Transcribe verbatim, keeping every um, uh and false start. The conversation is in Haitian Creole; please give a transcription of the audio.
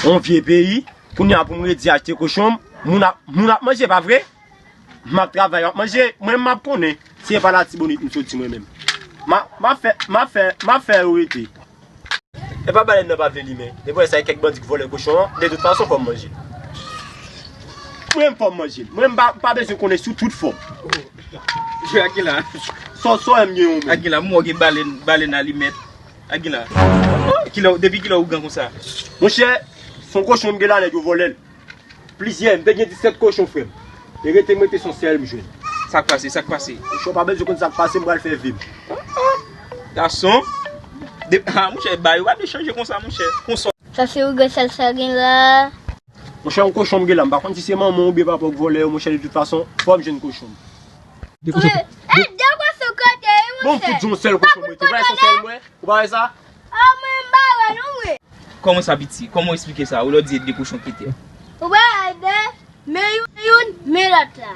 Yon vye peyi, kounye a pou m redi achte kochon, moun ap, moun ap manje, pa vre? M ap travay, m ap manje, mwen m ap konnen. Se pa Latibonit m soti mwen menm. M a, m ap fè, m ap fè, m ap fè yo rete. E pa balèn nan pa vle limen. Depi sa e kèk bandi ki vòlè kochon an, de tout fason fò m manje. Mwen m fò m manje. Mwen m pa, m pa bezwen konnen sou tout fòm. Jwe ak la. Sò, sò, m gen yon menm. Ak la, m wè gen balèn, balèn alimèt. Ak la. Kilè, depi kilè ou gran konsa? Monchè, se yon kochon m gen la, nèg yo vòlè l. Plizyè, m te gen disèt kochon, frè m. E rete m rete se yon sèl m jwenn. Sa k pase, sa k pase? Monchè, w pa bezwen konn sa k pase, m pral fè vi m. Gason. De, ah, monchè, bagay yo pa dwe chanje konsa, monchè. Konsa. Sa se ougan sal sa gen la. Monchè, yon kochon m gen la, m pa konn si se manman oubyen papa w k vòlè yo, monchè, de tout fason, fò m jwenn kochon m. De kochon. E, de kochon kote, wi, monchè. Bon, m fout di yon sèl kochon m rete. Ou pa wè se yon sèl mwen? Ou pa wè sa? Ah, mwen, m pa wè, non, mwen. Kòman sa, piti? Kòman w eksplike sa? Ou lè w di de kochon ki te. Ou pa wè de, men youn, youn, men lòt la.